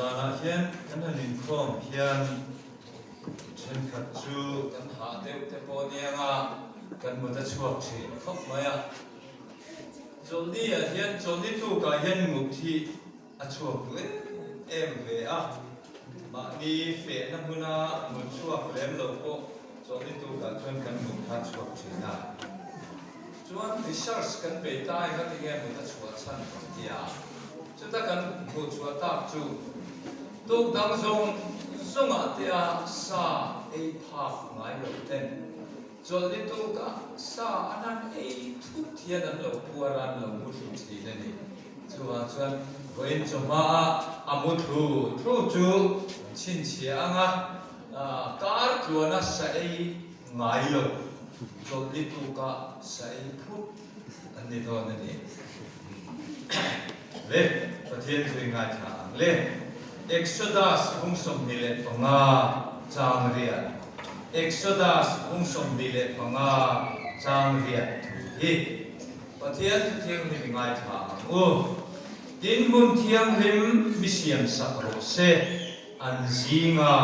Zanah hian kan han inkhawm hian thenkhat chu kan hah deuh te pawh nia nga kan mut a chhuak thin khawp mai a. Chawlhni ah hian chawlhni tukah hian mut hi a chhuak duh em em ve a, mahni fehna hmuna mut chhuak lem lo pawh chawlhni tukah chuan kan mut kha a chhuak thin a. Chuan research kan bei ta eng a tinge mut a chhuah chhan kan ti a, chuta kan hmuh chhuah tak chu tuk dang zawng zawngah te a sa ei phak ngai lo ten Chawlhni tukah sa an han ei thut hian an lo puar a, an lo mu thlu thin a ni. Chuvang chuan vawiin chawhmaah a mu thlu thlu chu an chhinchhiah ang a, kar tluana sa ei ngai lo chawlhni tukah sa ei phut an ni dawn a ni. Le, Pathian thu i ngaithla ang le. Exodus bung 25 chang riat Exodus bung 25 chang riat thu hi Pathian thu thianghlim i ngaithla ang u. Tin hmun thianghlim mi siam sak rawh se, an zinga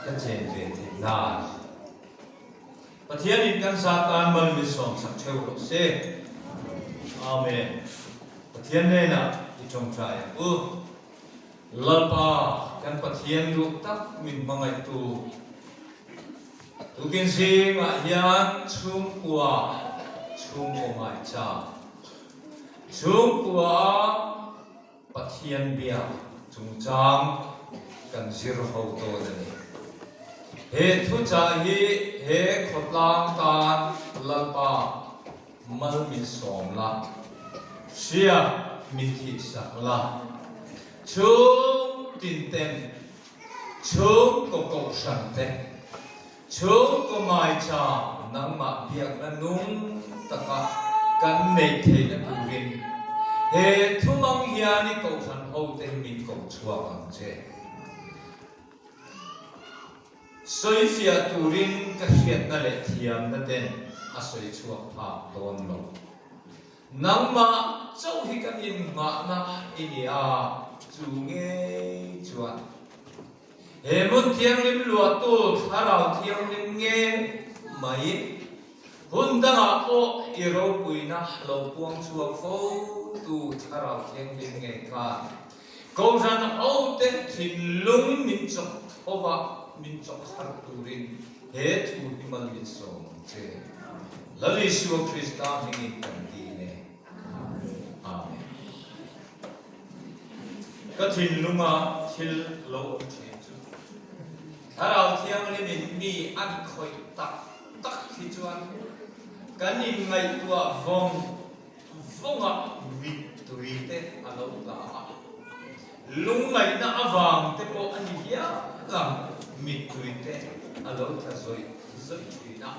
ka chen ve theih nan. Pathianin kan za tan mal min sawmsak theuh rawh se. Amen. Pathian hnenah i tawngtai ang u. Lalpa kan Pathian duh tak min hmangaihtu tukin zingah hian chhungkua chhungkaw ngaichang chhungkua a Pathian biak chungchang kan zir ho dawn a ni. He thuchah hi he khawtlang tan Lalpa mal min sawm la, hria min thihsak la, chhung tin ten chhungkaw kohhran te, Chhungkaw maicha nangmah biakna nung taka kan neih theihna turin he thumang hian i kohhran hote hi min ko chhuak ang che. Sawifiah turin ka hriatna leh thiamna ten a sawi chhuak phak dawn lo. Nangmah chauh hi kan innghahna i ni a, chu ngei chuan He hmun thianghlim luahtu Thlarau Thianghlim nge mai hun dangah pawh i ropuina lo puang chhuak fo tu Thlarau Thianghlim nge khan Kohhran hote thinlung min chawk thova min chawk harh turin he thu hi mal min sawm ang che. Lal Isua Krista hmingin kan dil e. Amen. Ka thinlunga thil lo awm thin chu Thlarau Thianghlimin mi an khawih tak tak hi chuan kan inngaihtuah vawng vawnga mittui te a lo tla a, lungngaihna avang te pawh a ni hial ang mittui te a lo tla zawih zawih thin a.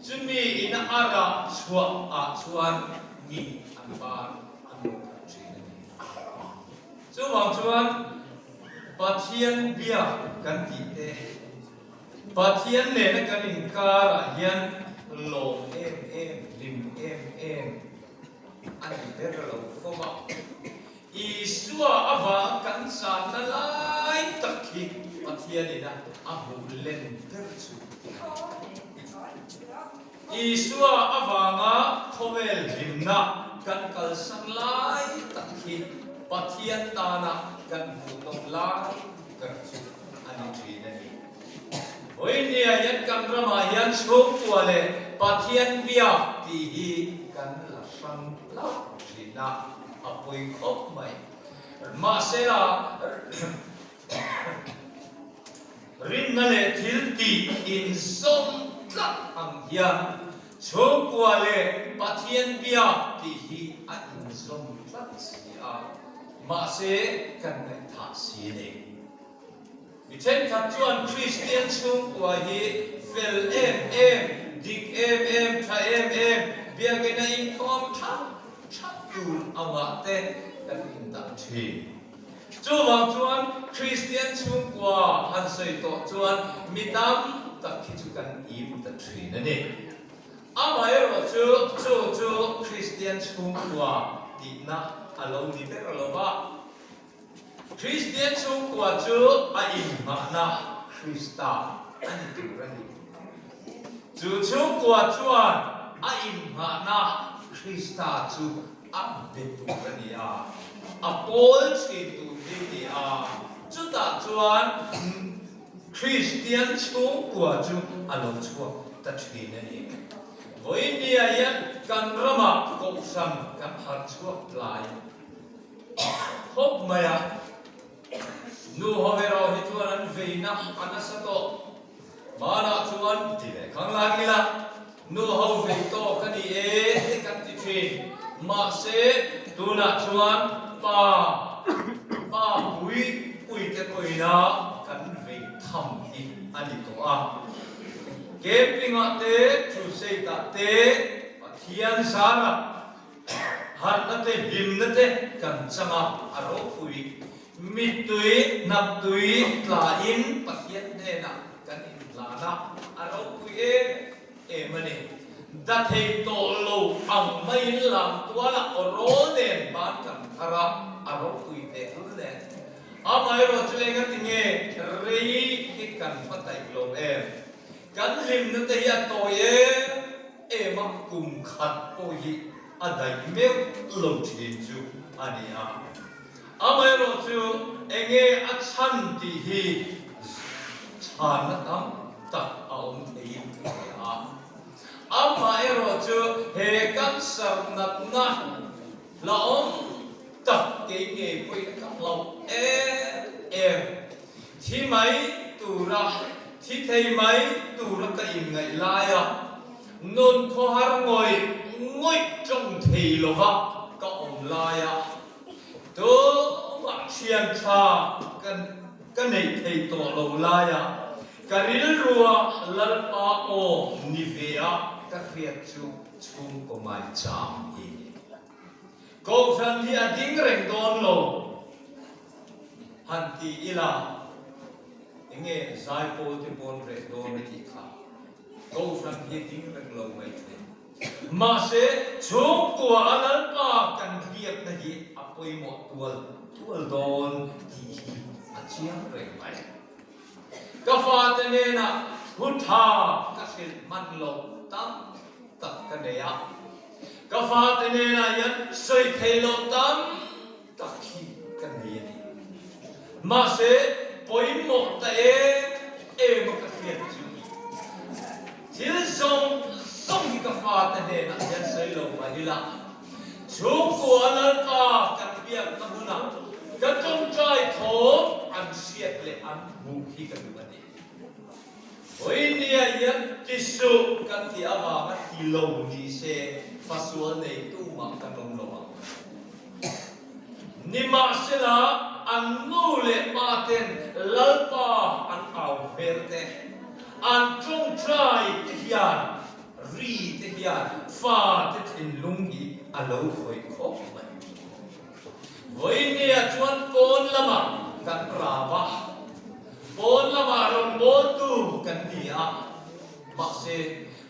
Chumi ina a rah chhuah ah chuan mi an ban an lo khat thin a ni. Chuvang chuan Pathian biak kan tih te, Pathian nena kan inkar ah hian lawm em em, hlim em em a ni ber lo fo a. Isua avanga kan zanna lai tak hi Pathianin a a hmuh len ber chu a ni. Isua avanga khawvel hlimna kan kalsan lai tak hi Pathian tana kan hmuhnawm lai ber chu a ni thin a ni. Vawinia hian kan ramah hian chhungkua leh Pathian biak tih hi kan la hrang hlauh thin a. A pawi khawp mai. Mahsela, rinna leh thil tih inzawm tlat ang hian chhungkua leh Pathian biak tih hi a inzawm tlat si a, mahse kan ngaihthah si a ni. Mi thenkhat chuan Kristian chhungkua hi fel em em, dik em em, tha em em, biakina inkhawm thap thap tur angah te kan indah thin. Chuvang chuan Kristian chhungkua han sawi tawh chuan mi tam tak hi chu kan im ta thin a ni. Amaherawh chu chu chu Kristian chhungkua tihna a lo ni ber lo va. Kristian chhungkua chu a inhmahna Krista a ni tur a ni. Chu chhungkua chuan a inhmahna Krista chu a be tur a ni a, a pawl thin tur hi a ni a. Chutah chuan Kristian chhungkua chu a lo chhuak ta thin a ni. Vawinia hian kan ramah kohhran kan harh chhuak tlai khawp mai a, nu ho erawh hi chuan an veina a nasa tawh. Hmanah chuan ti leh khang lai ila, nu ho vei tawk a ni e te kan ti thin. Mahse, tunah chuan pa, pa pui pui te pawhin a kan vei tham hi a ni tawh a. Camping-ah te, crusade-ah te, Pathian zarah Harhna te, hlimna te kan chang a, a ropui. Mittui, hnaptui tlain Pathian hnenah kan inhlan a, a ropui em em a ni. Da thei tawh lo ang maiin lamtualah aw rawl nen ban kan thar a, a ropui tehlul nen. Amaherawh chu engati nge rei hi kan va taih lo em? Kan hlimna te hi a tawi em em a, kum khat pawh hi a daih meuh lo thin chu a ni a. Amaherawh chu enge a chhan tih hi chhanna tam tak a awm theiin ka hria a. Amaherawh chu he cancer natna la awm tak kei ngei pawhin ka hlauh em em. Thi mai tura, thi thei mai tura ka inngaih laia nun khawhar ngawih ngawih tawng thei lova ka awm laia tumah thian tha ka neih thei tawh lo laia ka rilrua Lalpa aw ni ve a ka hriat chu chhungkaw maicham hi ni. Kohhran hi a ding reng dawn lo. Han ti ila, enge zaipawl te pawn reh dawn a tih kha Kohhran hi ding reng lo mai thei. Mahse, chhungkua a Lalpa kan biakna hi a pawimawh tual tual dawn tih hi a chiang reng mai. Ka fate hnenah thu tha ka hrilh hman loh tam tak ka nei a, ka fate hnenah hian sawi thei loh tam tak hi ka nei a ni. Mahse, pawimawh ta em em a ka hriat chu thil zawng zawng hi ka fate hnenah hian sawi lo mahila, chhungkua Lalpa kan biakna hmunah ka tawngtai thawm an hriat leh an hmuh hi ka duh a ni. Vawinia hian tisuh kan tih avanga ti lo ni se fasual nei tumah kan awm lo ang. Nimahsela, an nu leh pa ten Lalpa an au hmel te, an tawngtai te hian, ri te hian fa te thinlung hi a lo khawih khawp mai. Vawinia chuan pawn lamah kan rau a, pawn lamah rawngbawltu kan ni a, mahse,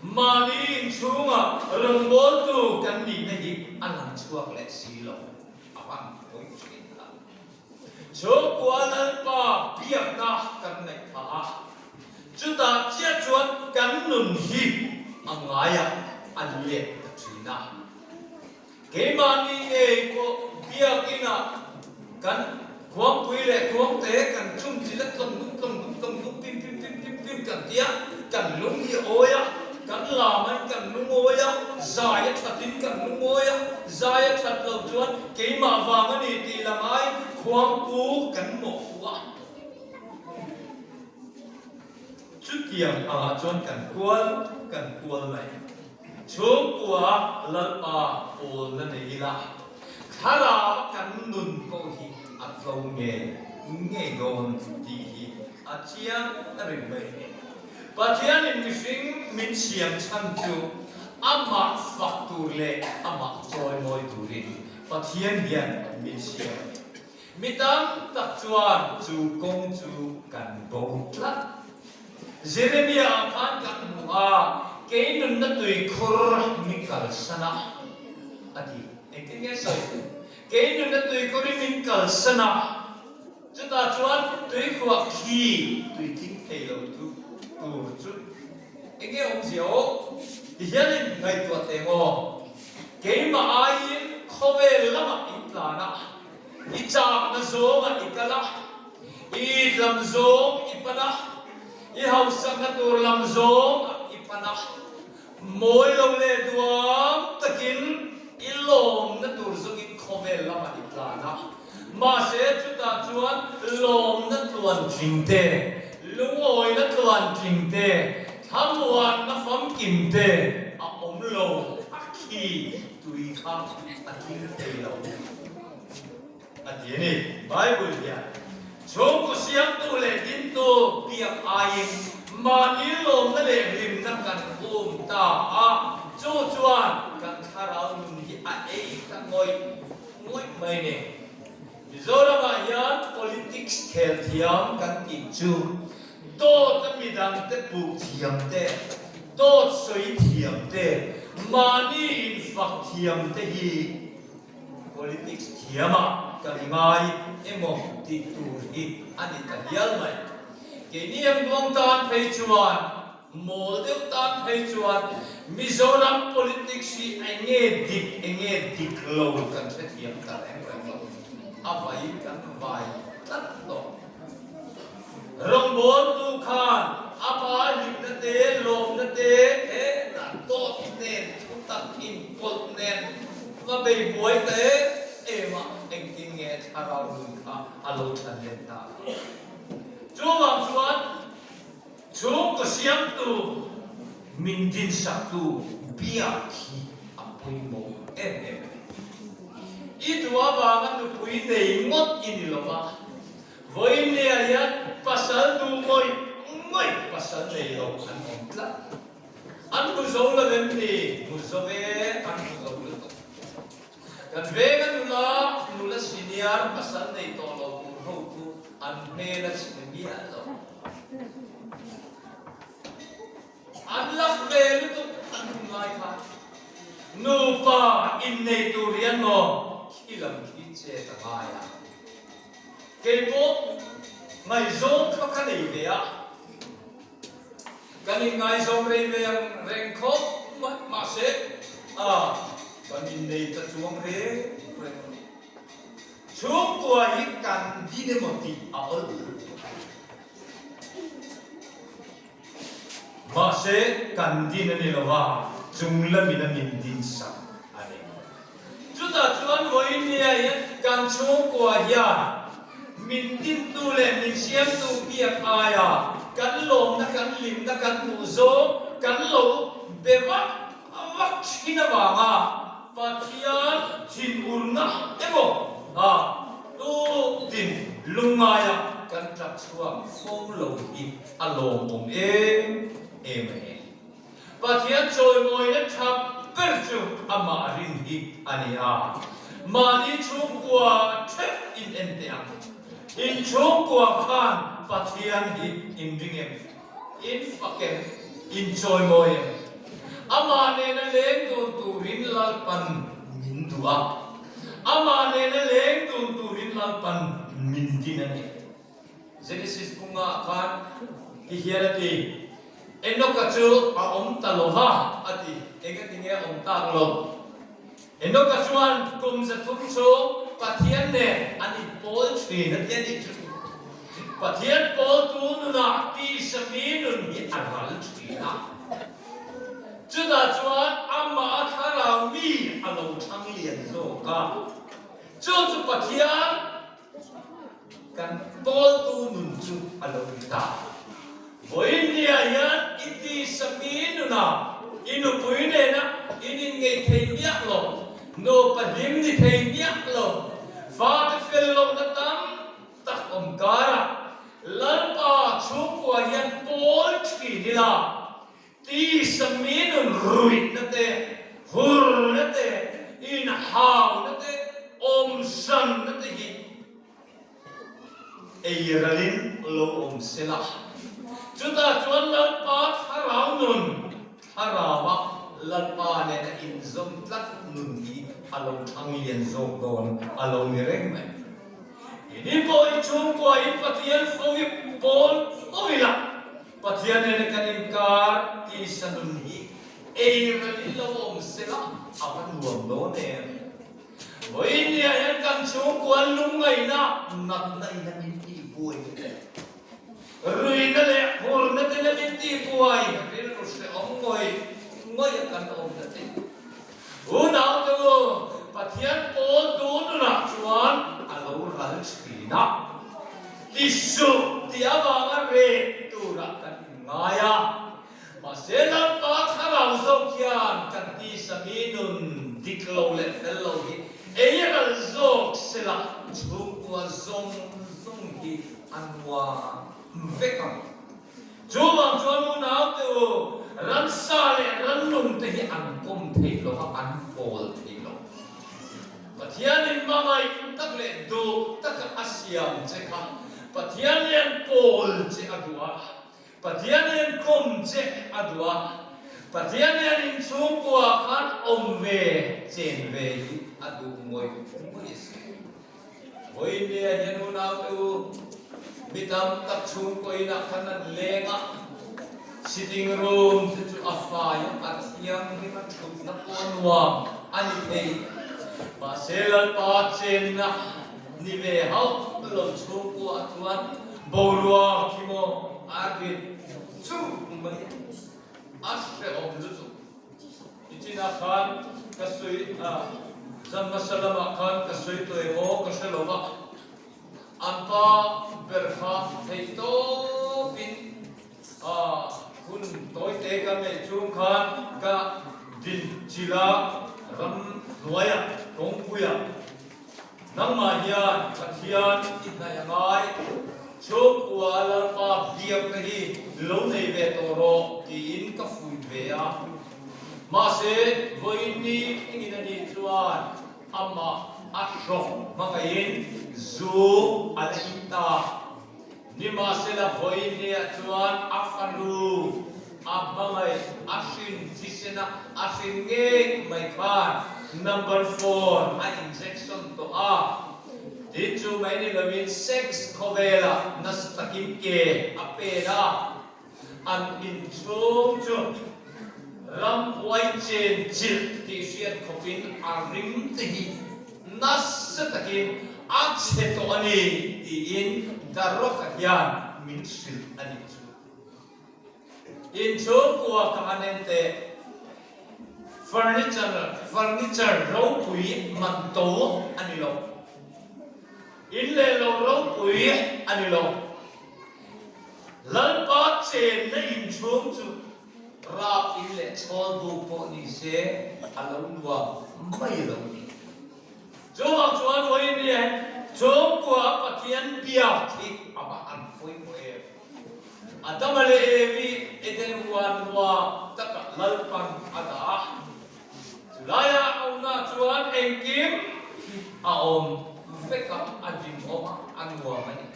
Mahni inchhunga rawngbawltu kan nihna hi a lang chhuak leh si lo a van pawi thin a. Chhungkua Lalpa biakna kan ngaih phah a, chutah chiah chuan kan nun hi a ngaia a let ta thin a. Keimahni ngei pawh biakinah kan khuangpui leh khuangte kan chum chil a tlawng dum tlawng dum tlawng dum pim pim pim pim pim kan ti a, kan lung hi a awi a, kan lamain kan lungawi a, zai a thatin kan lungawi a, zai a that loh chuan keimah vang a ni tih la ngai khuangpu kan mawhphuh a. Chutiang angah chuan kan kual kan kual mai. Chhungkua Lalpa pawlna nei ila, thlarau kan nun pawh hi a tlo ngei ngei dawn tih hi a chiang reng mai. Pathianin mihring min siam chhan chu amah fak tur leh amah chawimawi turin Pathian hian min siam a ni. Mi tam tak chuan chu kawng chu kan bo tlat. Jeremia-ah khan kan hmu a, Kei nunna tuikhur min kalsan a, a ti. Engtin nge sawi? Kei nunna tuikhur hi min kalsan a. Chutah chuan tuikhuah khi tui tling thei lo chu tur chu eng nge awmzia aw? Ti hianin ngaihtuah teh maw? Keimah aiin khawvel lamah in tlan a, i chakna zawngah i kal a, i it lam zawng i pan a, i hausakna tur lam zawngah i pan a, mawi lo leh duam takin i lawmna tur zawngin khawvel lamah i tlan a. Mahse chutah chuan lawmna tluan tling te, lungawina tluan tling te, thlamuanna famkim te a awm lo a khi tui kha a tling thei lo a ti a ni. Bible hian chhungkaw siamtu leh dintu biak aiin mahni lawmna leh hlimna kan um ta a, chu chuan kan thlarau nun hi a ei ta ngawih Ngawih mai ni. Mizoramah hian politics khel thiam kan tih chu dawt a midangte puh thiam te, dawt sawi thiam te, mahni infak thiam te hi politics thiamah kan ngai emaw tih tur hi a ni ta hial mai. Keini ang duang tan phei chuan Mawl deuh tan phei chuan Mizoram politics hi enge dik enge dik lo kan hrethiam ta reng reng lo. A vai kan vai tlat tawh. Rawngbawltu khan a pa hlimna te lawmna te hetah dawt nen thutak inpawlh nen va bei buai ta em em a, engtin nge thlarau nun kha a lo than let ta. Chuvang chuan Chhungkaw siamtu min dinsaktu biak hi a pawimawh em em a ni. I duh avanga nupui nei ngawt i ni lova, vawinia hian pasal duh ngawih ngawih pasal nei lo an awm tlat. An hmu zo lo em ni? Hmu zo e, an hmu zo lutuk. Kan venga nula, nula senior pasal nei tawh lo tur ho chu an hmel a chhe miah lo. An lak ve lutuk an hun lai kha. Nupa innei tur hian maw khi lam khi chet a ngai a. Kei pawh ngaihzawng kha ka nei ve a. Kan inngaizawng rei ve ang reng khawp mai mahse a kan innei ta chuang reng reng a ni. Chhungkua hi kan din emaw tih a awl lutuk. Mahse, kan din a ni lo va, chung lamin a min din sak a ni. Chutah chuan vawinia hian kan chhungkua hian min dintu leh min siamtu biak aia kan lawmna, kan hlimna, kan duhzawng kan lo be vak vak thin avanga Pathian thinurna emaw a tutin lungngaia kan tap chhuak fo lo hi a lawmawm em em a ni. Pathian chawimawina tha ber chu amah rin hi a ni a, mahni chhungkua theuh in en teh ang. In chhungkua khan Pathian hi in ring em? In fak em? In chawimawi em? Amah nena leng dun turin Lalpan min duh a. Amah nena leng dun turin Lalpan min din a ni. Genesis bungah khan ti hian a ti, Enoka chu a awm ta lo va, a ti. Engati nge a awm tak lo? Enoka chuan kum 300 chhung Pathian nen an inpawl thin a ti a nih chu. Pathian pawltu nunah tisa mi nun hi a ral thin a. Chutah chuan amah a thlarau mi a lo thang lian zawk a. Chu chu Pathian kan pawltu nun chu a lo ni ta. Vawiinniah hian i tisa mi nunah i nupui nena in inngeih thei miah lo, nupa hlim ni thei miah lo, fate fel lohna tam tak awm karah Lalpa chhungkua hian pawl thin ila, tisa mi nun ruihna te, hurna te, inhauna te, awmsanna te hi Ei ralin lo awm se la. Chutah chuan Lalpa thlarau nun, thlaraua Lalpa nena inzawm tlat nun hi a lo thang lian zawk dawn a lo ni reng mai. Keini pawh hi chhungkua in Pathian fo hi pawl fo ila, Pathian nena kan inkar tisa nun hi ei ral in lo awm sela a va nuam dawn em? Vawiin niah hian kan chhungkua lungngaihna natna in a min tihbuai hle. Ruihna leh hurna ten a min tihbuai rilru hrehawm ngawih ngawih a kan awm ta thei. Unaute u, Pathian pawl tu nunah chuan a lo ral thin a, ti suh tih avanga reh turah kan inngai a. Mahse, Lalpa thlarau zawk hian kan tisa mi nun dik lo leh fel lo hi ei ral zawk sela chhungkua zawng zawng hi a nuam vek ang. Chuvang chuan unaute u, ransa leh rannung te hi an kawm thei lo a, an pawl thei lo. Pathianin hmangaih tak leh duh taka a siam che kha Pathian hian pawl che a duh a, Pathian hian kawm che a duh a, Pathian hian inchhungkua khan awm ve chen ve hi a duh ngawih ngawih a si. Vawinia hian unaute u, mi tam tak chhungkaw inah khan an leng a, sitting room te chu a fai a, a thianghlim a, thutna pawh a nuam a ni thei. Mahse Lalpa chenna ni ve hauh lo chhungkuaah chuan boruak hi maw a rit churh mai a, a hrehawm lutuk. Nichinah khan ka sawi a, zan hmasa lamah khan ka sawi tawh emaw ka hre lo va, an pa ber kha theih tawpin hun tawite ka neih chung khan ka din chilh a, ram hnuaiah kawngpuiah Nangmah hian Pathian i hnaih a ngai, chhungkua Lalpa biakna hi lo nei ve tawh rawh tiin ka fuih ve a. Mahse, vawiin ni engin a nih chuan amah a hrawk hmangaihin zu a la in ta. Nimahsela vawiin niah chuan a fanu a hmangaih a hrin thisena a hrin ngei mai khan number phone a injection tawh a, tin chu mai ni loin sex khawvelah nasa takin ke a pen a, an inchhung chu ramhuai chen chilh tih hriat khawpin a ring te hi nasa takin a chhe tawh a ni tiin Darroka hian min hrilh a nih chu. Inchhungkua ka han en teh furniture furniture ropui man to a ni lo. In leh lo ropui a ni lo. Lalpa chenna inchhung chu rap in leh chhawl buk pawh ni se a lo nuam mai lo ni. Chuvang chuan vawiin hian chhungkua Pathian biak hi a va han pawimawh em. Adama leh Evi Eden huan nuam takah Lalpan a dah a, chulaia a awmna chuan engkim hi a awm vek a, a hlimawm a, a nuam a ni.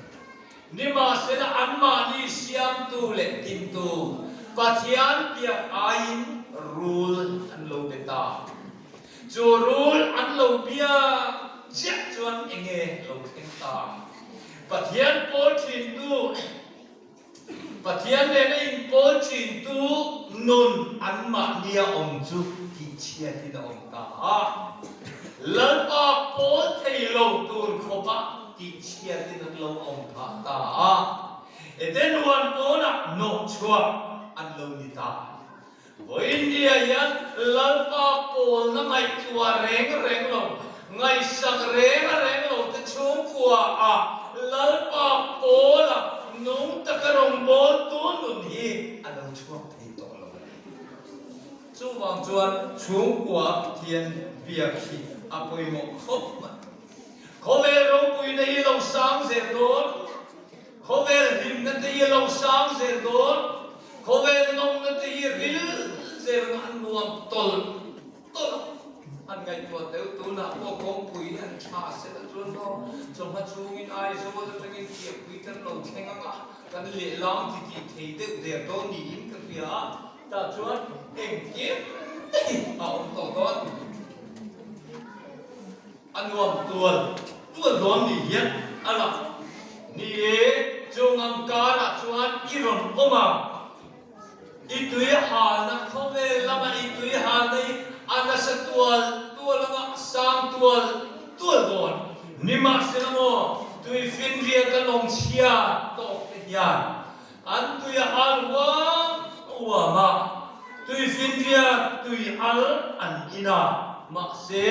Nimahsela anmahni siamtu leh dintu Pathian biak aiin rul an lo be ta. Chu rul an lo biak chiah chuan enge lo thleng ta? Pathian pawl thintu, Pathian nena inpawl thintu nun anmahnia awm chu tihchhiatin a awm ta a. Lalpa pawl thei lo tur khawpa tihchhiatin an lo awm phah ta a, Eden huan pawnah hnawhchhuah an lo ni ta. Vawiin nia hian Lalpa pawlna ngaihtuah reng reng lo, ngaihsak reng reng lo te chhungkua ah Lalpa pawla nung taka rawngbawltu nun hi a lo chhuak thei tawh lo a ni. Chuvang chuan chhungkua Pathian biak hi a pawimawh khawp mai. Khawvel ropuina hi lo sang zel dawn, khawvel hlimna te hi lo sang zel dawn, khawvel nawmna te hi ril zel ang an nuam tawlh tawlh a, an ngaihtuah deuh tunah pawh kawngpui an tha sela chuan maw chawhma chhungin Aizawl atangin Chiahpui kan lo thleng ang a, kan lehlang titih thei deuh der dawn niin ka hria a, tah chuan engkim hi a awm tawh dawn. A nuam tual tual dawn ni hian a lang. Ni e, chung ang karah chuan i rawn awm ang. I tui halna khawvel lama i tui halna hi a nasa tual tual anga a sang tual tual dawn. Nimahsela maw, tuifinriat a lawng chhia tawk te hian an tui a hal huam huam a, tuifinriat tui al an in a, mahse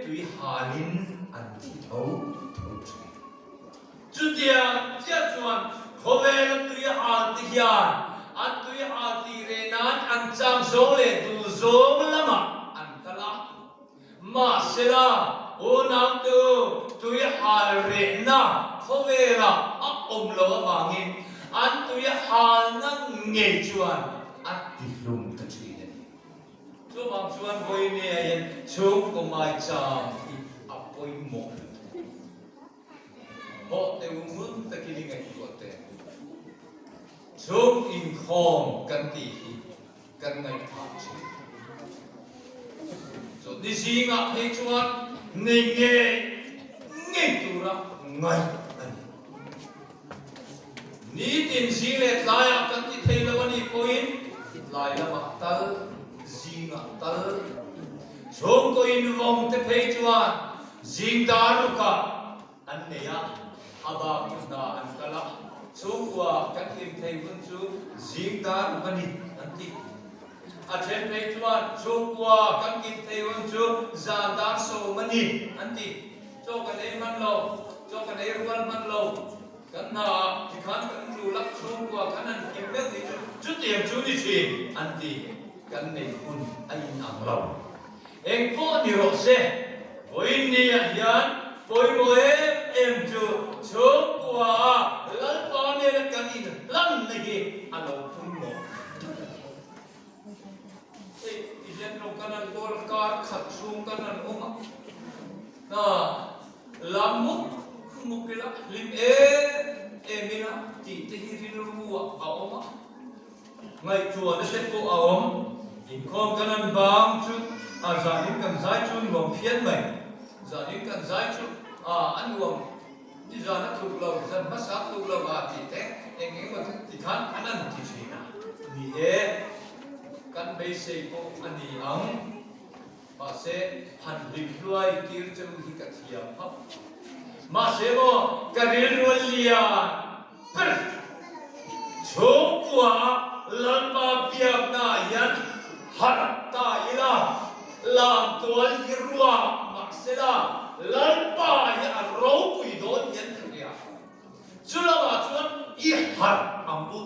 tui halin an thi tho tho thin. Chutiang chiah chuan khawvela tui al te hian an tui al tih reh nan an chak zawng leh duh zawng lamah an kal a. Mahsela, unaute u, tui hal rehna khawvelah a awm lo avangin an tui halna ngei chuan a tihlum ta thin a ni. Chuvang chuan vawinia hian chhungkaw maicham hi a pawimawh lutuk. Hawh teh u ngun takin i ngaihtuah teh. Chhung inkhawm kan tih hi kan ngaihthah thin. Chawlhni zingah phei chuan nei ngei ngei tura ngaih a ni. Nitin zing leh tlaiah kan ti thei lo a nih pawhin tlai lamah tal, zingah tal chhungkaw invawng te phei chuan Zing dar rukah an nei a, a bak chu hna an kal a, chhungkua kan hlim thei hun chu zing dar ruk a ni an ti. A then phei chuan chhungkua kan kim thei hun chu zan dar sawm a ni an ti. Chaw kan ei hman lo, chaw kan ei rual hman lo, kan hna ah tikhan kan tul a, chhungkua kan han kim meuh hi chu chutiang chu ni thin an ti. Kan neih hun a inang lo. Eng pawh ni rawh se, vawiin niah hian pawimawh em em chu chhungkua a Lalpa nena kan inhlanna hi a lo pawimawh ber a ni. Hei ti hian lo kan han kawl a, kar khat chhung kan han awm a, hna lam muk muk ila hlim em em ila tih te hi rilru ah a awm a. Ngaihtuahna te pawh a awm. Inkhawm kan an bang chu a zanin kan zai chu nuam phian mai. Zanin kan zai chu a a nuam ni zan a tluk lo, zan hmasa a tluk lo a tih te eng eng emaw ti khan an an ti thin a. Ni e, kan beisei pawh a ni ang. Mahse, han hlim hluai tir che u hi ka thiam hauh. Mahse maw, ka rilru a lian ber. Chhungkua ah Lalpa biakna ah hian harh ta ila, lamtual hi ruak mahsela Lalpa hi a ropui dawn hian ka hria. Chu lamah chuan i harh ang u.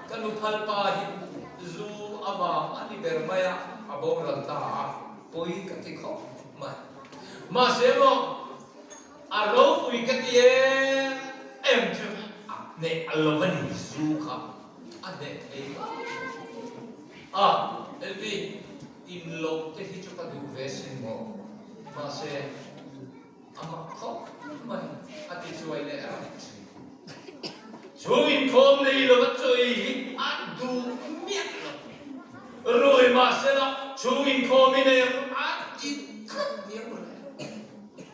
Ka nu phalpa hi zu avang a ni ber mai a, a boral ta a, pawi ka ti khawp mai. Mahse maw, a ropui ka ti em em chu a hneh a lo a ni, zu kha a hneh thei mai a. LB, in loh te hi chu ka duh ve sin maw, mahse, A mak khawp mai a ti chuai leh reng thin. Chu inkhawm nei lova chawi hi a duh miah lo. Rui mahsela chu inkhawm i nei ang a ti tlat nia mawle.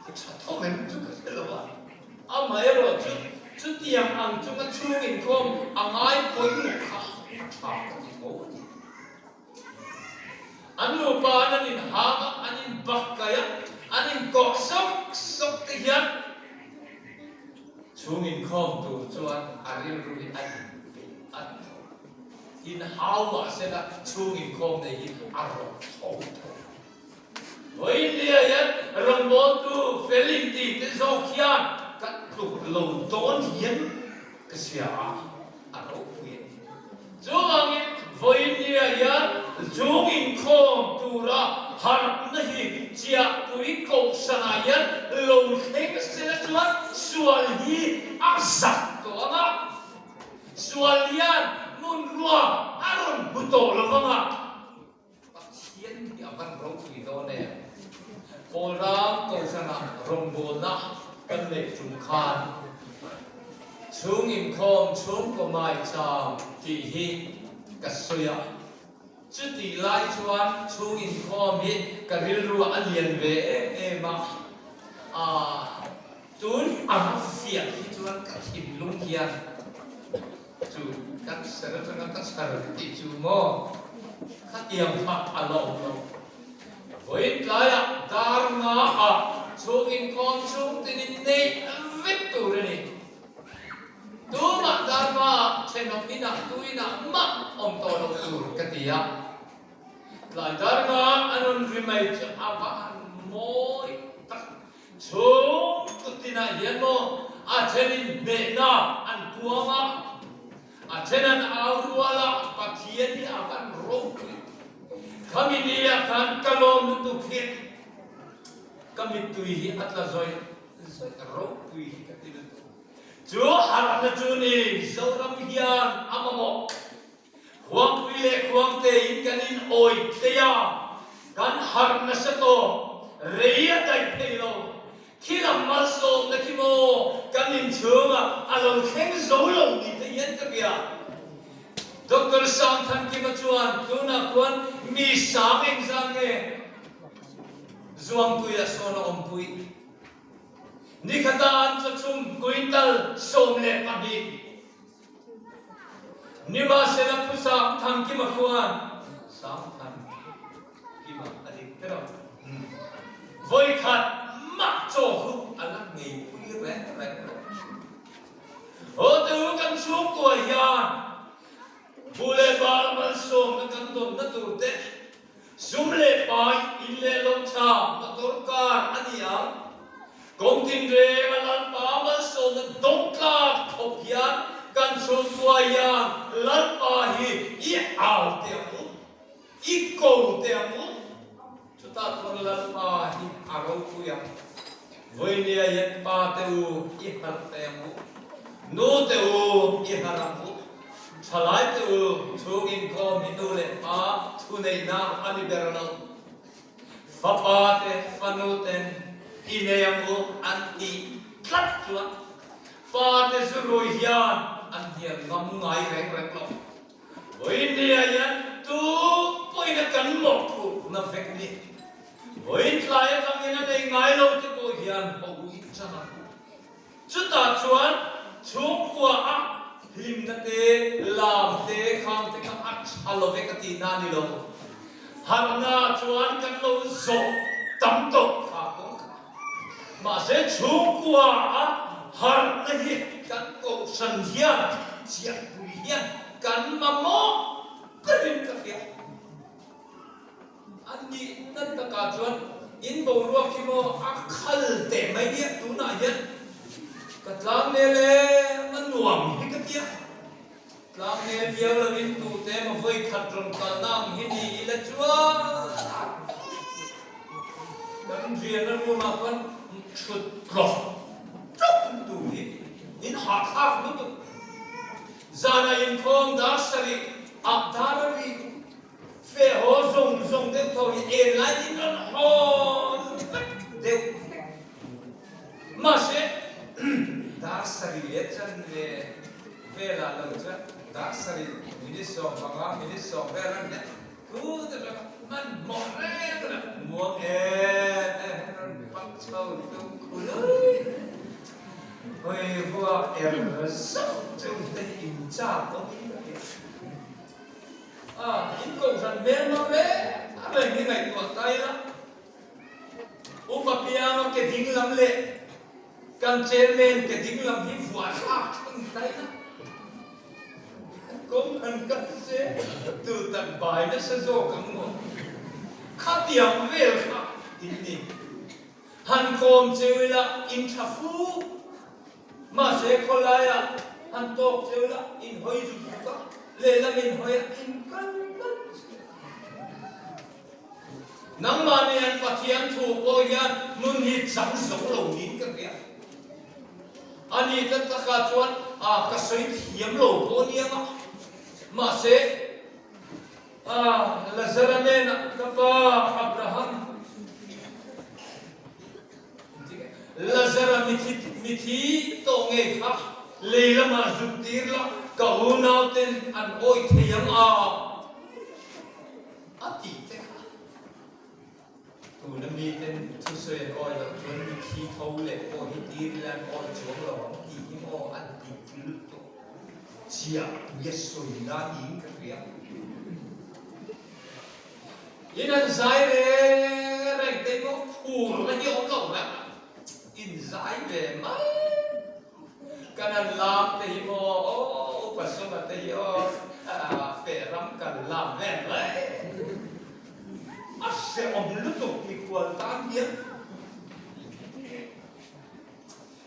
A tha tho em chu ka hre lo a. Amaherawh chu chutiang ang chunga chhung inkhawm a ngai pawimawh kha a tha ka ti tho a ni. An nupa an an inhang a, an inbak kaih a, an inkawh sawk sawk te hian chhung inkhawm tur chuan a rilru hi a inpeih a ni tho. Inhau mahsela chhung inkhawm nei hi a rawk tho tho. Vawiinnia hian rawngbawltu fel inti te zawk hian kan tluk lo dawn hian ka hria a, a ropui a ni. Chuvangin vawiinnia hian chung inkhawm tura harhna hi chiahpui kohhranah hian lo thleng sela chuan sual hi a zak tawh ang a, sual hian hmun ruak a rawn hmu tawh lo vang a. Pathian hi a van ropui dawn em? Kawlram Kohhranah rawngbawlna kan neih tum khan chhung inkhawm chhungkaw maicham tih hi ka sawi a. Chutih lai chuan chhung inkhawm hi ka rilru a lian ve em em a. Aa. Tun ang fiah hi chuan ka thinlung hian chu cancer atanga ka chhar ka tih chu maw khatiang kha a la awm lo. Vawiin tlaiah dar nga ah chhung inkhawm chhung tinin neih vek tur a ni. Tumah dar nga ah thenawm inah tu inah mah awm tawh loh tur ka ti a. Tlai dar nga a rawn ri mai chu a va han mawi tak. Chhung kutinah hian maw a thenin hnehna an puang a, a then an au rual a, Pathian hi a van ropui. Khami nia khan ka lawm lutuk hi ka mittui hi a tla zawih zawih ropui hi ka ti lutuk. Chu harhna chu ni Zoram hian a mamawh. Khuangpui leh khuangtein kan in awi thei a, kan harh nasa tawh, rei a daih thei lo. Khi lam malsawmna khi maw kan inchhungah a lo thleng zo lo ni te hian ka hria. Doctor Sangthankima chuan tunah khuan mi sang engzah nge Zuangtuiah sawn a awmpui? Nikhata an chawchhum quintal 12. Nimahsela Pu Sangthankima khuan Sangthankima a dik ber ang. Vawikhat mah chaw hu a la ngeipui reng reng lo. Haw te u kan chhungkua hian bu leh bal malsawmna kan dawnna tur te Sum leh pai, in leh lo tha, motor car a ni ang. Kawng tinreng a Lalpa malsawmna dawng tlak khawp hian kan chhungkua hian Lalpa hi i au teh ang u, i ko teh ang u. Chutah chuan Lalpa hi a ropui ang. Vawinia hian pa te u i harh teh ang u, nu te u i harh ang u. Thalai te u, chhung inkhawm hi nu leh pa thuneihna a ni ber lo. Fapa te, fanu ten i nei ang u an tih tlat chuan pa te zu rui hian an hnial ngam ngai reng reng lo. Vawiinnia hian tu pawhin a kan mawhphurhna vek ni. Vawiin tlai atangin a nei ngai lo te pawh hian ho in chang ang. Chutah chuan chhungkua a hlimna te, lam te, khang te kha a tha lo vek a tihna a ni lo. Harhna chuan kan lo zawh tam tawh kha kawng kha. Mahse chhungkua a harhna hi kan kohhran hian, chiahpui hian kan mamawh berin ka hria. A nihna takah chuan in boruak hi maw a khal teh mai nia tunah hian ka tlangnel em a nuam hi ka tia. Tlangnel viau lovin tute emaw vawi khat rawn kalna ang hi ni ila chuan kan riahna room ah khuan thut tlawk tlawk tur hi in hahthlak lutuk. Zanah inkhawm dar sarih ah dar a ri. Feh haw zawng zawng deuh tho hi en lai in rawn hawn vek deuh vek. Mahse, dar sarih leh chanve velah lo chuan dar sarih minute 15 minute sawm vel a ni a, thu te chuan hmanhmawh reng reng muang em em hian rawn pak chho tum khului. Hawi vuak er zauh cheu te hi in chak awm in ka hria. A, in kohhran hmel hmang reng reng hi ngaihtuah ta ila, Upa Pianga ke ding lam leh kan chairman ke ding lam hi vuah thlak thleng ta ila, kawng han kal se tu tak bai nasa zawk ang maw? Khatiang vel kha in ni. Han kawm cheu ila in tha fu. Mahse khawlaiah han tawk cheu ila in hawi zuk zuk a, lehlam in hawi a in kal kal zuk a. Nangmahni an Pathian thu pawh hian nun hi chang zo lo niin ka hria. A ni ta takah chuan a ka sawi thiam lo pawh nia nga. Mahse a Lazara hnenah ka pa Abraham, Lazara mithi tawh ngei kha lei lamah zuk tir la, ka unauten an awih thei ang a, a tih te kha. Tuna miten thusawi an awi loh chuan mithi tho leh pawh hi tir ila an awi chuang lo ang tih hi maw a dik lutuk chiah puia sawi na niin ka hria. In an zai reng reng te maw phur na hi awm lo reng a, in zai ve mai. Kan an lam te hi maw aw upa suma te hi aw feh ram kan lam vel mai. A hrehawm lutuk mikhual tan hian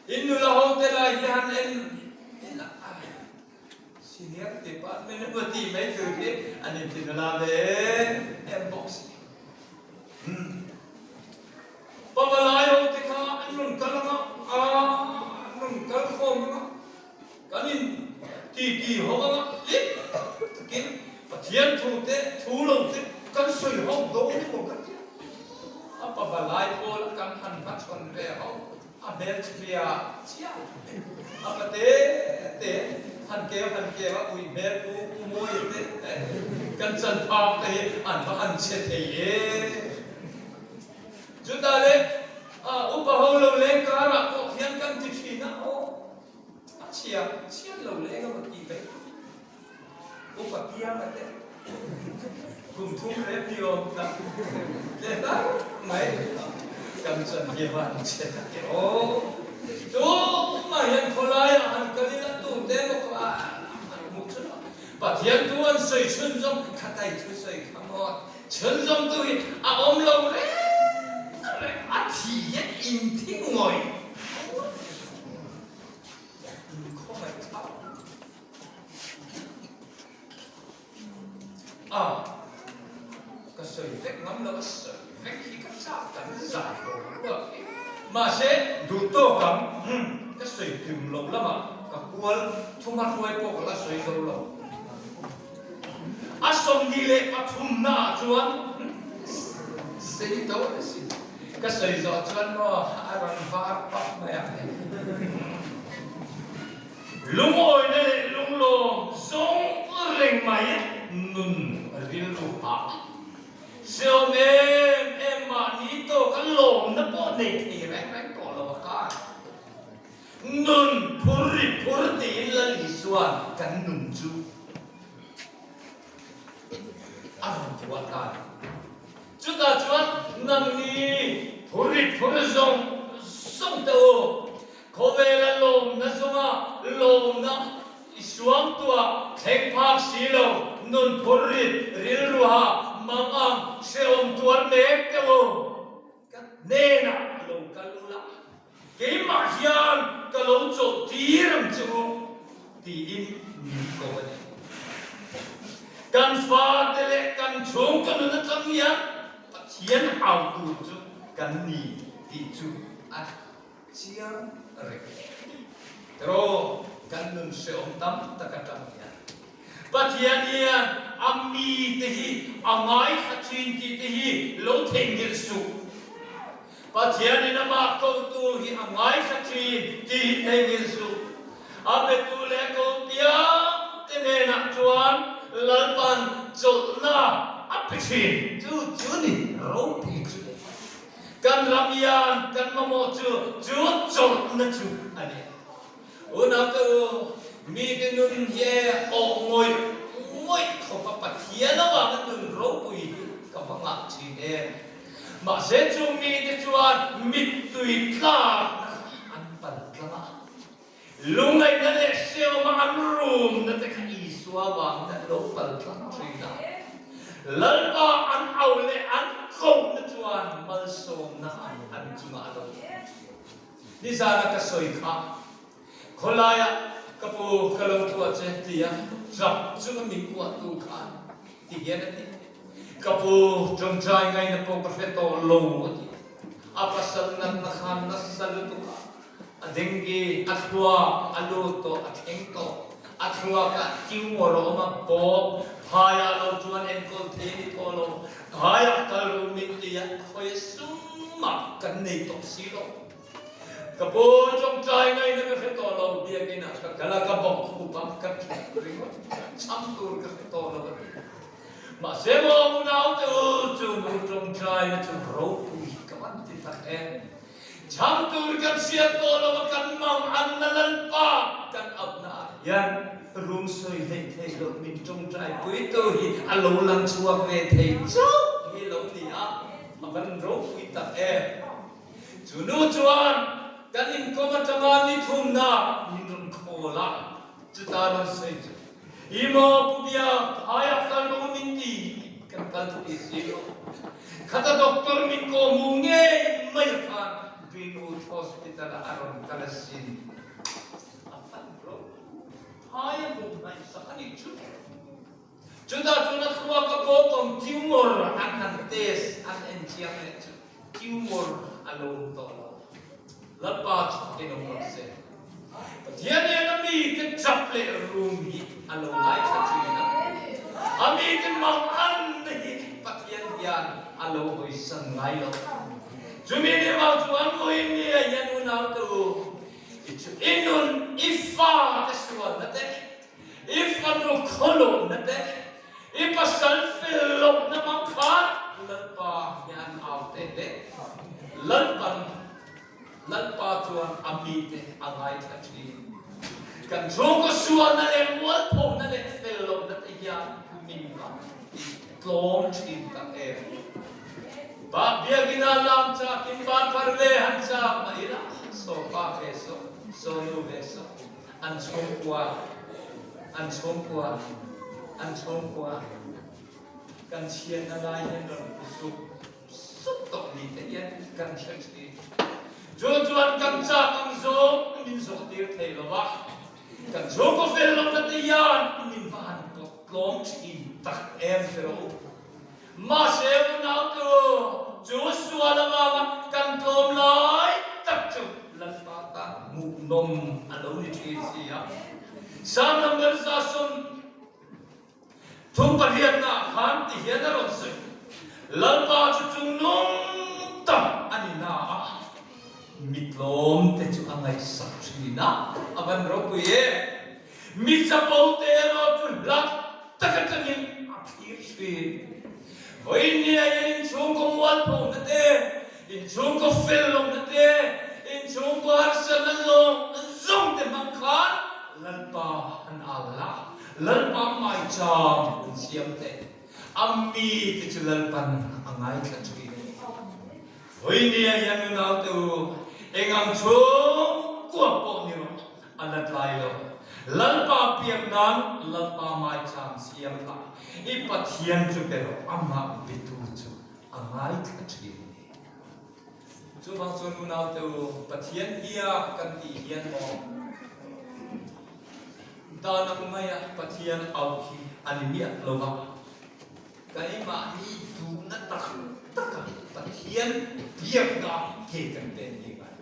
in nula ho te lai hi han en ila senior department emaw tih mai tur hi an inti nula ve em bawk si. Pavalai ho te kha an rawn kal anga an rawn kal khawm anga Kan in ti ti ho anga hlim takin Pathian thu te thu lo te kan sawi ho dawn emaw ka tia. A pavalai pawl a kan han hmachhawn ve ho a hmel chhia chiah a pa te te han keu han keu a ui hmel pu pu mawi te kan chan phak te hi an va han chhe thei em. Chutah le upa ho lo leng karah pawh hian kan ti thin a aw. A chhia chhiat lo leh eng emaw tih mai upa piang a te kum thum rep ni awm tak leh tak mai kan chan hi van chhe tak e aw. Tumah hian khawlaiah han kal ila tute emaw kha an hmuh chhun a, Pathian thu an sawi chhunzawm khatai thusawi kha maw chhunzawm tu hi a awm lo reng reng a thi hian inthi ngawih A, ka sawi vek ngam lo, a sawi vek hi ka chak kan zai lo ruak hi. Mahse, duh tawk ang, umm, ka sawi tum lo lamah ka kual thuma hruai pawh ka la sawi zo lo. A 23 naah chuan sei to a si. Ka sawi zawh chuan maw a rawn var pap mai a. Lungawina leh lunglawm zawng reng mai nun rilru hah. Hrehawm em em mahni tawka lawmna pawh nei thei reng reng tawh lo a kar. Nun phur ri phur tiin Lal Isua kan nun chu a rawn buat ta a ni. Chutah chuan nangni phur ri phur zawng zawng teh u, khawvela lawmna zawnga lawmna i suangtuah thleng phak si lo, nun phur ri rilruha mangang hrehawm tuar mek teh u. Ka hnenah a lo kal ula, keimah hian ka lo chawlh tir ang che u, tiin min ko a ni. Kan fate leh kan chhungkaw nun atang hian Pathian au tur chu kan ni tih chu a chiang reng. Tiraw, kan nun hrehawm tam tak atang hian Pathian hian a mite hi a ngaithla thin tih te hi lo theihnghilh suh. Pathianin amah kotu hi a ngaithla thin tih hi theihnghilh suh. A betu leh ko piang te hnenah chuan Lalpan chawlhna a pe thin. Chu chu ni ropui chu. Kan ram hian kan mamawh chu chu chawlhna chu a ni. Unaute u, mite nun hi awh ngawih ngawih khawpa Pathian avanga nun ropui hi ka va ngah thin em. Mahse chu mite chuan mittui tlakna kha an pal tlang a, lungngaihna leh hrehawma an rumna te kha Isua avangin an lo pal tlang thin a. Lalpa an au leh an kohna chuan malsawmna an chungah a lo thleng thin. Nizana ka sawi kha khawlaiah ka pu ka lo kuah che tia ṭap chunga min kuahtu khan ti hian a ti. Ka pu ṭawngṭai ngaihna pawh ka hre tawh lo a ti. A pasal natna khan nasa lutuk a, a dengue, a thluak a lut tawh, a thleng tawh. A thluakah tumor a awm a, bawk phaiah lo chuan enkawl thei a ni tawh lo. Phaiah kal ru min ti a, khawi sumah kan nei tawh si lo. Ka pu tawngtai ngaihna ka hre tawh lo, biakinah ka kal a, ka bawk khup a, ka thut ringawt, chham tur ka hre tawh lo a ti. Mahse maw unaute u, chu nu tawngtaina chu ropui. ti tak em! Chhang tur kan hriat tawh lo a kan mang an na Lalpa kan auhna ah hian rum sawi hleih theih loh min tawngtai puitu hi a lo lang chhuak ve thei chauh hi lo ni a, a van ropui tak em! Chu nu chuan kan inkawm atanga ni thumna min rawn khawl a, chuta rawn sawi chu, I maw Pu Biak, phaiah kal rawh u min ti kan kal thei si lo. Khata doctor min kawhhmuh ngei mai a khan Greenwood Hospital ah a rawn kal asin. A fan rawh. Phai a hmuh hnaihsak a nih chu. Chutah chuan a thluak a kawkawm tumor an han test an en chiang leh chu tumor a lo awm tawh lo. Lalpa chu fakin awm rawh se. Pathian hian a mite chap leh rum hi a lo ngaithla thin a. A mite manganna hi Pathian hian a lo hawisan ngai lo. Chumi ni vang chuan vawiin ni ah hian unaute u, i chu i nun i fate sualna te, I fanu khawlawmna te, i pasal fel lohna hmang khan Lalpa hian au teh le. Lalpan, Lalpa chuan a mite a ngaithla thin. Kan chhungkaw sualna leh mualphona leh fel lohna te hian min va ti tlawm thin tak em. Bah biakina lam chakin van phar ve han chak mah ila, saw pa ve saw, saw nu ve saw. An chhungkua, an chhungkua, an chhungkua. Kan chianna lai hian rawn pu sup sup tawh ni te hian kan hre thin. Chu chuan kan chak ang zawng min zawh tir thei lo va, kan chhungkaw fel lohna te hian min va han pawt tlawm thin tak em hre rawh u. Mahse unautu chu sual avanga kan tlawm lai tak chu Lalpa tan hmuhnawm a lo ni thin si a. Psalm number 138 ah khan ti hian a rawn sawi, Lalpa chu chungnung tak a ni na a, mi tlawm te chu a ngaihsak thin a, a van ropui em! Mi chapo te erawh chu hlat tak atangin a thlir thin. Vawiin hian inchhungkaw mualphona te, inchhungkaw fel lohna te, inchhungkaw harsatna zawng zawng te hmang khan Lalpa an au la, Lalpa maicham an siam teh. A mite chu Lalpan a ngaithla thin a ni. Vawiin hian unaute u, engang chhungkua pawh ni rawh, A la tlai lo. Lalpa piak nan Lalpa maicham siam hlah. I Pathian chu pe rawh, amah bitu chu a ngaithla thin a ni. Chuvang chuan unaute u, Pathian biak kan tih hian maw dan ang maia Pathian auh hi a ni miah lo va, keimahni duhna tak taka Pathian biakna ke kan pen hi ngai.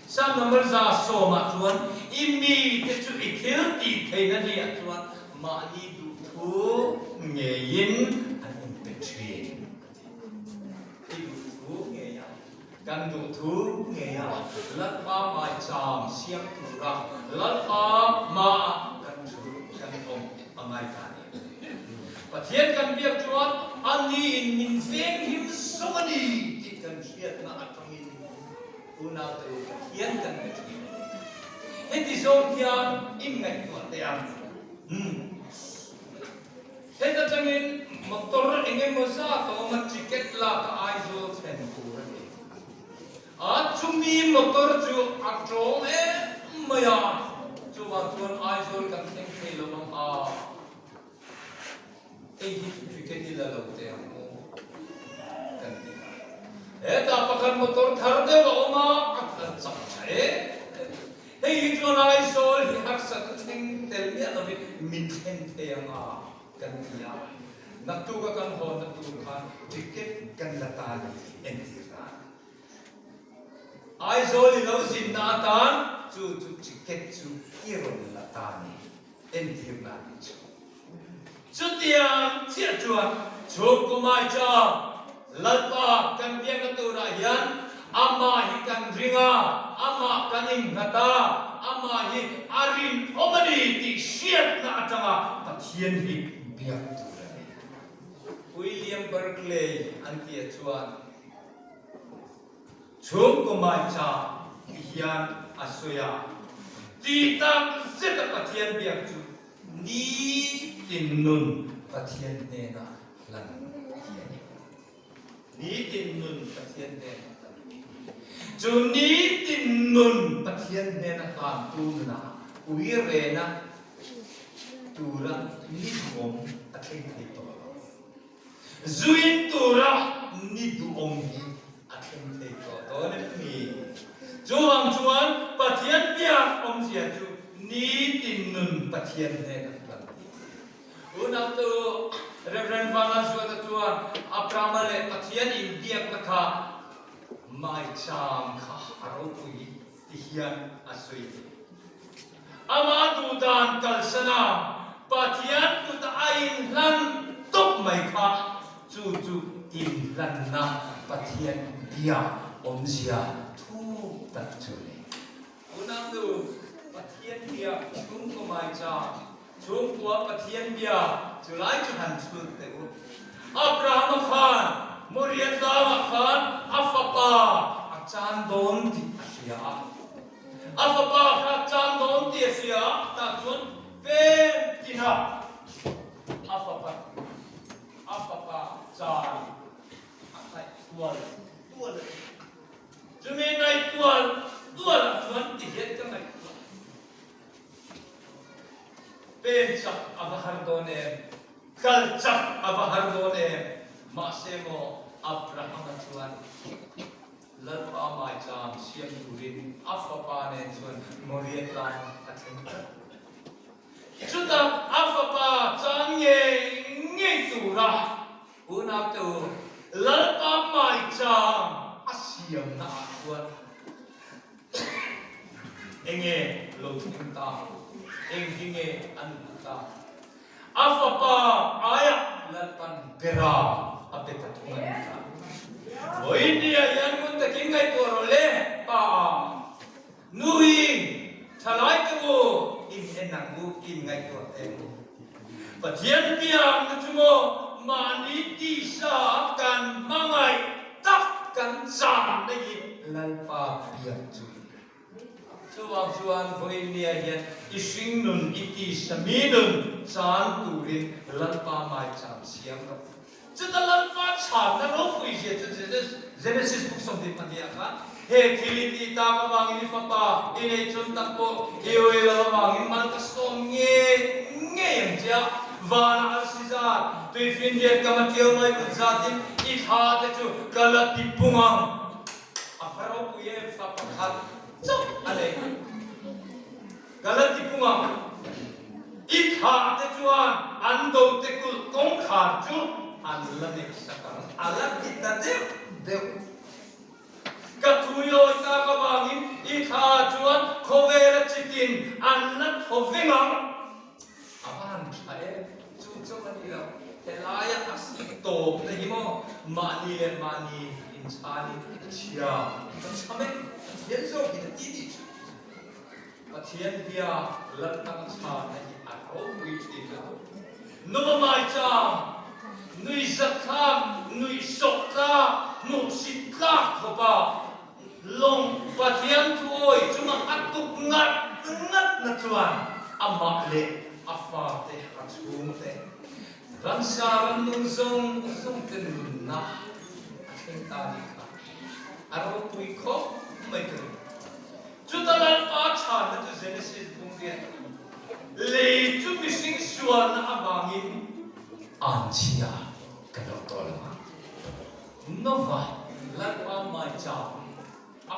Psalm number 100 chuan i mite chu i thil tih theihna ni ah chuan mahni duhthu ngeiin an inpe thin a ti. I duhthu ngeia, kan duhthu ngeia Lalpa maicham siam tura Lalpa hmaah kan thu kan awm a ngai ta a ni. Pathian kan biak chuan ani in min venghim zawk a ni tih kan hriatna atangin Unaute u Pathian kan be thin a ni. Heti zawng hian inngaihtuah teh ang. Umm. Heta tangin motor eng emaw zat a awm a, ticket lak a Aizawl thlen tur a ni. A chumi motor chu a tawng em mai a, chuvang chuan Aizawl kan thleng thei lo ang a. Hei hi chu ticket i la lo teh ang u kan ti a. Hetah pakhat motor thar deuh a awm a, a kal chak tha em em. Hei hi chuan Aizawl hi harsatna thleng tel miah lovin min thleng thei ang a kan ti a. Naktuk a kan hawnna tur khan ticket kan la ta ni entir dan. Aizawl i lo zinna atan chu chu ticket chu i rawn la ta ni. Entirna a nih chu. Chutiang chiah chuan chhungkaw maicha Lalpa kan biakna turah hian amah hi kan ring a, amah kan innghat a, amah hi a rinawm a ni tih hriatna atanga Pathian hi biak tur a ni. William Barclay an tia chuan. Chhungkaw maicha ti hian a sawi a, ti tak zeta Pathian biak chu nitin nun Pathian hnena hlan hi a ni. Nitin nun Pathian hnena hlan. Chu nitin nun Pathian hnena hlantu nunah ui rena tura ni duhawm a thleng thei tawh lo. Zuin tura ni duhawm hi a thleng thei tawh dawn em ni? Chuvang chuan Pathian biak awmzia chu nitin nun Pathian hnena hlan hi. Unautu Rev. Vanlalzuata chuan Abrahama leh Pathian inbiakna kha maicham kha a ropui ti hian a sawi thei. Amah duhdan kalsana Pathian kut a inhlan tawp mai kha chu chu inhlanna Pathian biak awmzia thu tak chu a ni. Unautu Pathian biak chhungkaw maicham Chhungkua Pathian bia chu lai chu han chhut teh u. Abrahama khan Moriah tlangah khan a fapa a chan dawn tih a hria a. A fapa kha a chan dawn tih a hria a, tah chuan pen tinah a fapa a fapa chan a ngaih tual tual a ni. Chumi ngaih tual tualah chuan ti hian ka ngaihtuah. Pen chak a va har dawn em? Kal chak a va har dawn em? Mahse maw, Abrahama chuan Lalpa maicham siam turin a fapa nen chuan Moriah tlang a thleng tlat. Chutah a fapa chan ngei ngei tura unaute u, Lalpa maicham a siamna ah chuan Enge lo thleng ta? Eng hi nge an hmuh ta? A fapa aiah Lalpan bera a pe ta thung a ni ta. Vawinia hian ngun takin ngaihtuah rawh le, pa a. Nu hi thalai te u in en ang u, in ngaihtuah te u. Pathian biakna chu maw mahni tisa kan hmangaih tak kan chahna hi Lalpa biak chu i ni. Chuvang chuan vawinia hian i hringnun i tisa mi nun chan turin Lalpa maicham siam rawh. Chuta Lalpa chhanna ropui zia chu Genesis book 22 ah khan he thil i tih tak avangin i fapa i neih chun tak pawh i ui lo avangin mal ka sawm ngei ngei ang che a, vana arsi zat, tuifinriat kam a ṭiau mai kut zatin i thla te chu ka la ti pung ang. A fa ropui em fa pakhat chauh a nei. Ka la ti pung ang. I thlah te chuan an do te kulh kawngkhar chu an la neih sak ang. A la ti ta deuh deuh. Ka thuilawi tak avangin i thla chuan khawvela chitin an la thaw veng ang. A va han tha em? Chu chauh a ni lo. Helaia a tawp na hi maw mahni leh mahni inchhanin chhia ka chham e, Pathian zawkin a ti tih chu. Pathian bia Laltang chhana hi a ropui thin lutuk. Nuva maicham, nuihzat thlak, nuihsawh tlak, hmuhsit tlak khawpa lawng Pathian thuawi chunga a tuk ngat ngat na chuan amah leh a fate a chhungte ramsa rannung zawng zawngte nunna a thleng ta nih kha a ropui khawp mai ka ring. Chuta Lalpa chhanna chu Genesis bung riat lei chu mihring sualna avangin anchhia ka lo tawh lo ang. Nova Lalpa maicham a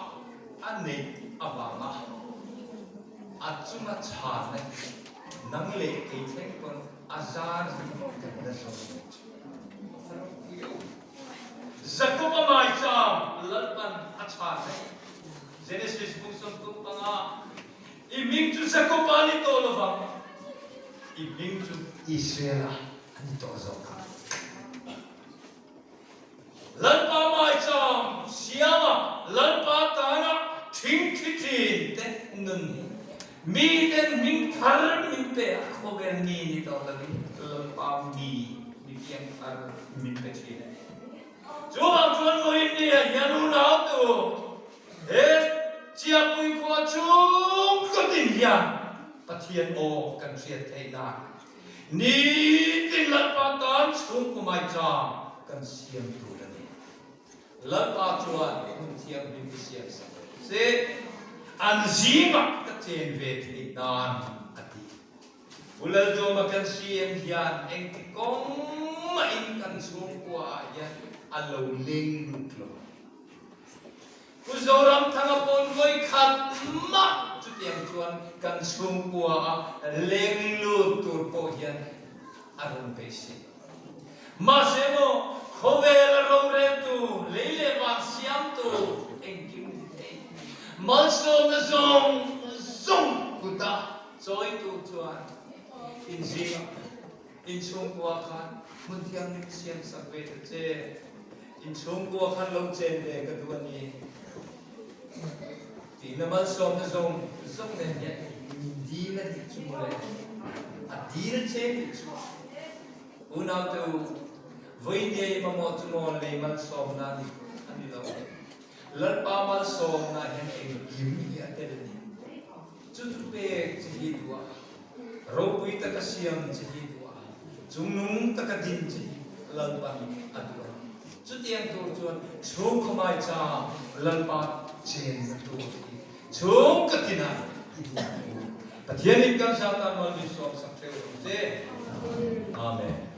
a neih avanga a chunga chhanna hi nang leh kei thleng pawn a zar hi kan la zawng mai thin. Jakob-a maicham Lalpan a chhan daih. Genesis buk 35, I hming chu Jakob-a a ni tawh lo vang, i hming chu Israel-a a ni tawh zawk ang. Lalpa maicham siama Lalpa tana thingthi thin te nun hi miten hming thar min pe a, khawvel mi ni tawh lovin Lalpa mi mi piang thar min pe thin a ni. Chuvang chuan vawiin ni ah hian unau tu. hian Pathian aw kan hriat theih nan nitin Lalpa tan chhungkaw maicham kan siam tur a ni. Lalpa chuan hmun thianghlim i siam sak ang che, an zingah ka chen ve theih nan a ti. Pu Lalduama kan CM hian engti kawng mahin kan chhungkua ah hian a lo leng lut lo. Pu Zoramthanga pawn vawi khat mah chutiang chuan kan chhungkua ah leng lut tur pawh hian a rawn beisei. Mahse maw khawvel a roreltu, lei leh van siamtu engkim ni thei malsawmna zawng zawng kuta Chawitu chuan inzingah inchhungkua khan hmun thianghlim siam sak ve ta che, inchhungkua khan lo chen ve ka duh a ni tihna malsawmna zawng zawng nen hian min dil a nih chu mawle, a dil che tih chu unaute u, vawinia i mamawh chu maw lei malsawmna a ni lo. Lalpa malsawmna hian engkim hi a tel a ni. Chu chu pek che hi duh a, ropui taka siam che hi duh a, chungnung taka din che hi Lalpan a duh a ni. Chutiang tur chuan chhungkaw maichang Lalpa chenna tur hi chhungkaw tinah i duh ang u. Pathianin kan Satan malmi sawmsak theuh ang che. Amen.